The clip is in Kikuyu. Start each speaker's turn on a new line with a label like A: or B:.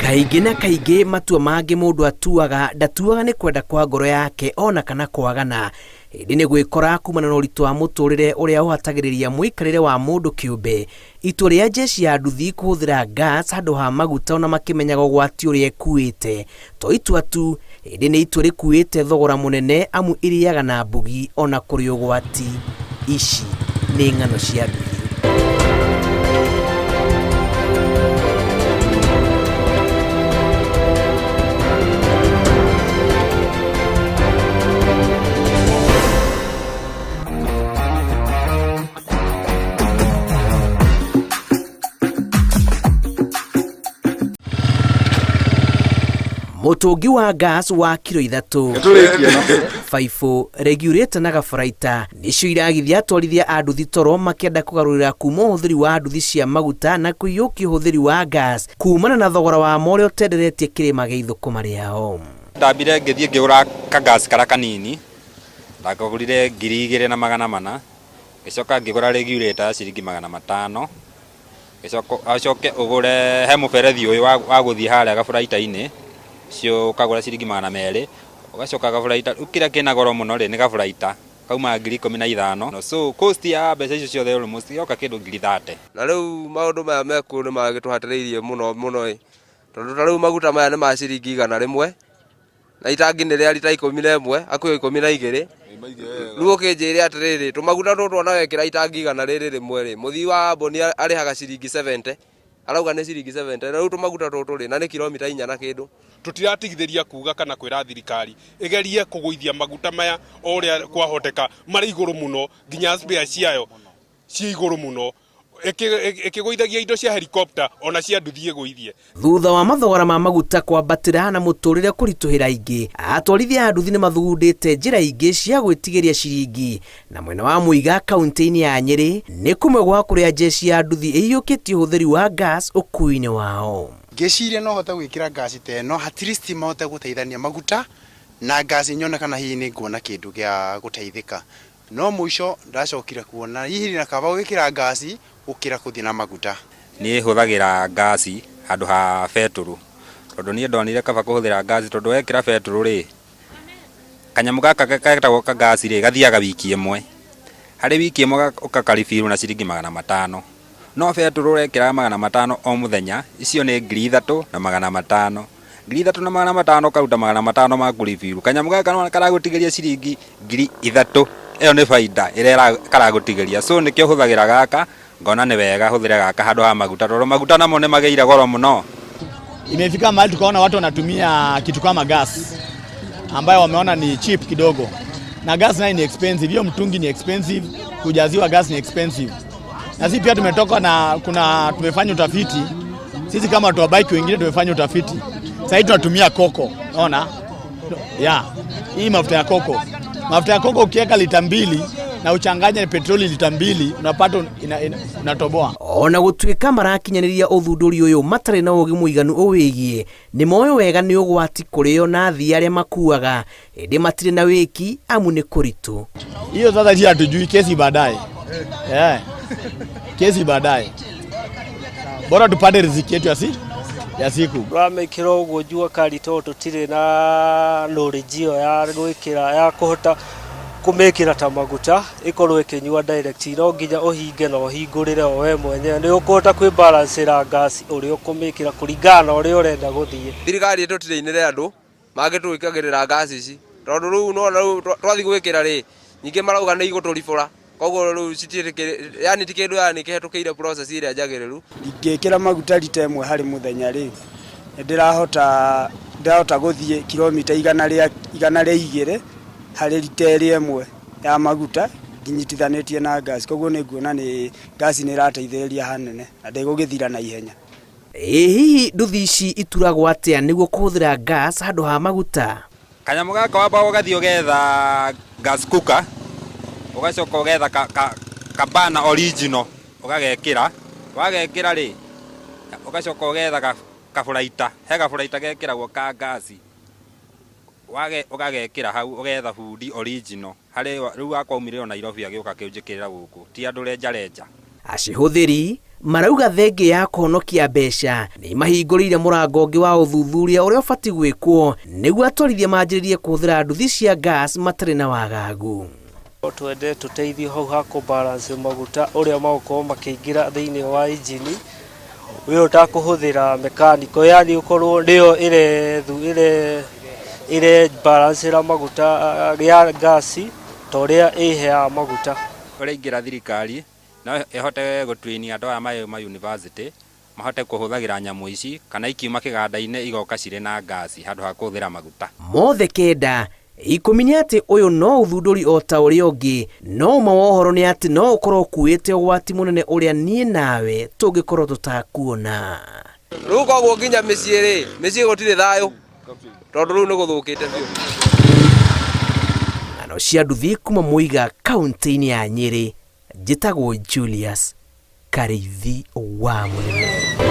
A: Kaingĩ na kaingĩ matua mangĩ mũndũ atuaga ndatuaga nĩ kwenda kwa ngoro yake ona kana kwagana, ĩndĩ nĩ gwĩkora kumana na ũritũ wa mũtũrĩre ũrĩa ũhatagĩrĩria mũikarĩre wa mũndũ kĩũmbe. Itua rĩa jeshi ya nduthi kũhũthĩra gas handũ ha maguta ona makĩmenyaga ũgwati ũrĩa ĩkuĩte to itua tu, ĩndĩ nĩ itua rĩkuĩte thogora mũnene amu ĩrĩaga na mbugi ona kũrĩ ũgwati. Ici nĩ ng'ano cia nduthi. Mũtũngi wa gas wa kiro 3, baibũ, regulator na gaburaita nĩcio iragithia atwarithia a nduthi toro makĩenda kũgarũrĩra kuma ũhũthĩri wa nduthi cia maguta na kũiyũkia ũhũthĩri wa gas kumana na thogora wamo ũrĩa ũtenderetie kĩrĩma gĩa ithũkũma rĩao.
B: Ndambire ngĩthiĩ ngĩgũra kagas karĩa kanini, ndakagũrire 2400, ngĩcoka ngĩgũra regulator ya ciringi 500, ngĩcoka ũcoke ũgũre he mũberethi ũyũ wa gũthiĩ harĩa gaburaita-inĩ, ũcio ũkagũra ciringi 200, ũgacoka gaburaita, rĩu kĩrĩa kĩna goro mũno rĩ nĩ gaburaita, kaumaga 15,000, so cost ya mbeca icio ciothe almost yoka kĩndũ 30,000.
C: Na rĩu maũndũ maya mekuo nĩ magĩtũhatĩrĩirie mũno mũno ĩ, tondũ ta rĩu maguta maya nĩ ma ciringi 100, na itangi nĩ rĩa rita 11 hakuhĩ 12. Rĩu ũkĩnjĩre atĩrĩrĩ, tũmaguta tũtũ ona wekĩra itangi igana rĩrĩ rĩmwe rĩ, mũthii wa amboni arĩhaga ciringi 70, arauga nĩ ciringi 70, na rĩu tũmaguta tũtũ rĩ, na nĩ kilomita 4 na kĩndũ.
D: Tũtiratigithĩria kuga kana kwĩra thirikari ĩgerie kũgũithia maguta maya o ũrĩa kwahoteka, marĩ igũrũ mũno nginya spare ciayo ciĩ igũrũ mũno, ĩkĩgũithagia indo cia helicopter ona cia nduthi ĩgũithie.
A: Thutha wa mathogora ma maguta kwambatĩra na mũtũrĩre kũritũhĩra aingĩ, atwarithia a nduthi nĩ mathugundĩte njĩra ingĩ cia gwĩtigĩria ciringi. Na mwena wa Mũiga kaunti-inĩ ya Nyĩrĩ nĩ kũmwe gwa kũrĩa jeshi ya nduthi ĩiyũkĩtie ũhũthĩri wa gas ũkuui-inĩ wao.
E: Ngĩciria no hote gwĩkĩra gas ta ĩno at least mahote gũteithania maguta na gas nyone kana hihi nĩ nguona kĩndũ gĩa gũteithĩka. No mũico ndacokire kuona hihi na kaba gwĩkĩra ngasi gũkĩra kũthiĩ na maguta.
B: Niĩ hũthagĩra ngasi handũ ha betũrũ, tondũ niĩ ndonire kaba kũhũthĩra ngasi tondũ wekĩra betũrũ rĩ, kanyamũ gaka getagwo kangasi rĩ, gathiaga wiki ĩmwe. Harĩ wiki ĩmwe ũgaka refill na ciringi 500. No betũrũ ũrekĩraga 500 o mũthenya, icio nĩ 3500. 3500 ũkaruta 500 ma kũ refill, kanyamũ gaka nĩwona karagũtigĩria ciringi 3000. Ĩyo nĩ bainda ĩrĩa karagũtigĩria. So nĩkĩo hũthagĩra gaka, ngona nĩ wega hũthĩre gaka handũ ha maguta tondũ maguta namo nĩ magĩire goro mũno.
F: Imefika mahali tukaona watu wanatumia kitu kama gas ambayo wameona ni cheap kidogo, na gas nayo ni expensive. Hiyo mtungi ni expensive, kujaziwa gas ni expensive. Na sisi pia tumetoka na kuna tumefanya utafiti sisi kama watu wa bike wengine tumefanya utafiti. Sasa hivi tunatumia koko, unaona? Yeah. Hii mafuta ya koko. Mafuta ya koko ukiweka lita 2 na uchanganye petroli lita 2 unapata unatoboa.
A: Ona gũtuĩka marakinyanĩria ũthundũri ũyũ matarĩ na ũgĩ mũiganu ũwĩgiĩ, nĩ moĩ wega nĩ ũgwati kũrĩ o na athii arĩa makuaga, ĩndĩ matirĩ na wĩki amu nĩ kũritũ.
F: Hiyo sasa si hatujui, kesi baadaye. Yeah. Kesi baadaye. Bora tupate riziki yetu ya siku.
G: Ramĩkĩra ũguo jua kali tondũ tũtirĩ na knowledge ĩyo ya gwĩkĩra ya kũhota kũmĩkĩra ta maguta ĩkorwo ĩkĩnyua direct, no nginya ũhinge na ũhingũrĩre o we mwenyewe nĩ ũkũhota kwĩ balance ĩra gas ũrĩa ũkũmĩkĩra kũringana na ũrĩa ũrenda gũthiĩ.
C: Thirikari ĩtũtirĩinĩre andũ mangĩtwĩkagĩrĩra gas ici, tondũ rĩu nĩwona rĩu twathiĩ gwĩkĩra rĩ, ningĩ marauga nĩ igũtũribũra, koguo rĩu citiĩtĩkĩrĩtio, yani ti kĩndũ yani kĩhetũkĩire process ĩrĩa njagĩrĩru.
E: Ingĩkĩra maguta rita ĩmwe harĩ mũthenya rĩ, nĩ ndĩrahota ndĩrahota gũthiĩ kilomita 102 harĩ rita ĩrĩa ĩmwe ya maguta nginyitithanĩtie na gas, koguo nĩ nguona nĩ gas nĩ ĩrateithĩrĩria hanene na ndĩgũgĩthira na ihenya.
A: Ĩ hihi nduthi ici ituragwo atĩa nĩguo kũhũthĩra gas handũ ha maguta?
B: Kanyamũ gaka wambaga ũgathiĩ ũgetha gas cooker, ũgacoka ũgetha ka burner original ũgagekĩra, wagekĩra rĩ, ũgacoka ũgetha kaburaita, he kaburaita gekĩragwo ka gas, ũgagekĩra hau ũgetha bundi original. Harĩ rĩu wakwa aumire o Nairobi agĩũka akĩnjĩkĩrĩra gũkũ, ti andũ renja renja.
A: Acihũthĩri Marauga thengia ya kũhonokia mbeca nĩ imahingũrĩire mũrango ũngĩ wa ũthuthuria ũrĩa ũbatiĩ gwĩkwo nĩguo atwarithia manjĩrĩrie kũhũthĩra nduthi cia gas matarĩ na wagagu.
G: No twende tũteithio hau ha kũ balance maguta ũrĩa magũkorwo makĩingĩra thĩinĩ wa injini wĩ ũtakũhũthĩra mechanical, yani ũkorwo nĩyo ĩrethu ĩre ĩre balance maguta ya gasi ta ũrĩa ĩheaga maguta.
B: Ũrĩa ingĩra thirikari no ĩhote gũtwĩnia andũ aya mauma university mahote kũhũthagĩra nyamũ ici kana ikiuma kĩganda-inĩ igoka cirĩ na ngasi handũ ha kũhũthĩra maguta.
A: Mothe kenda 10 nĩ atĩ ũyũ no ũthundũri o ta ũrĩa ũngĩ, no ũma wa ũhoro nĩ atĩ no ũkorwo ũkuĩte ũgwati mũnene ũrĩa niĩ nawe tũngĩkorwo tũtakuona.
C: Rĩu koguo nginya mĩciĩ rĩ, mĩciĩ gũtirĩ thayũ tondũ rĩu nĩ gũthũkĩte biũ.
A: Ng'ano cia nduthi kuma Mũiga kaunti-inĩ ya Nyĩrĩ, njĩtagwo Julius Karĩithi wa Mũrĩmo.